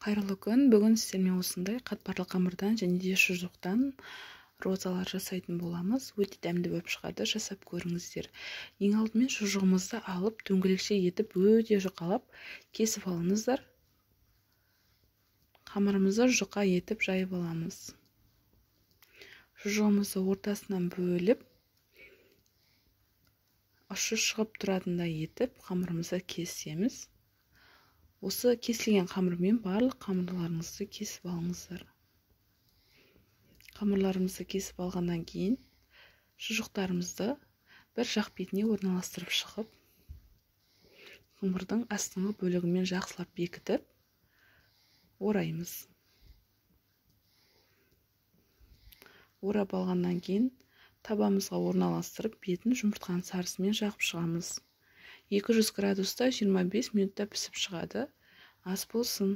Қайырлы күн. Бүгін сіздермен осындай қатпарлы қамырдан және де шұжықтан розалар жасайтын боламыз. Өте дәмді болып шығады, жасап көріңіздер. Ең алдымен шұжығымызды алып, дөңгелекше етіп өте жұқалап кесіп алыңыздар. Қамырымызды жұқа етіп жайып аламыз. Шұжығымызды ортасынан бөліп, ұшы шығып тұратындай етіп қамырымызды кесеміз. Осы кесілген қамырмен барлық қамырларыңызды кесіп алыңыздар. Қамырларымызды кесіп алғаннан кейін шұжықтарымызды бір жақ бетіне орналастырып шығып, қамырдың астыңғы бөлігімен жақсылап бекітіп ораймыз. Орап алғаннан кейін табамызға орналастырып, бетін жұмыртқаның сарысымен жағып шығамыз. 200 градуста 25 минутта пісіп шығады. Ас болсын.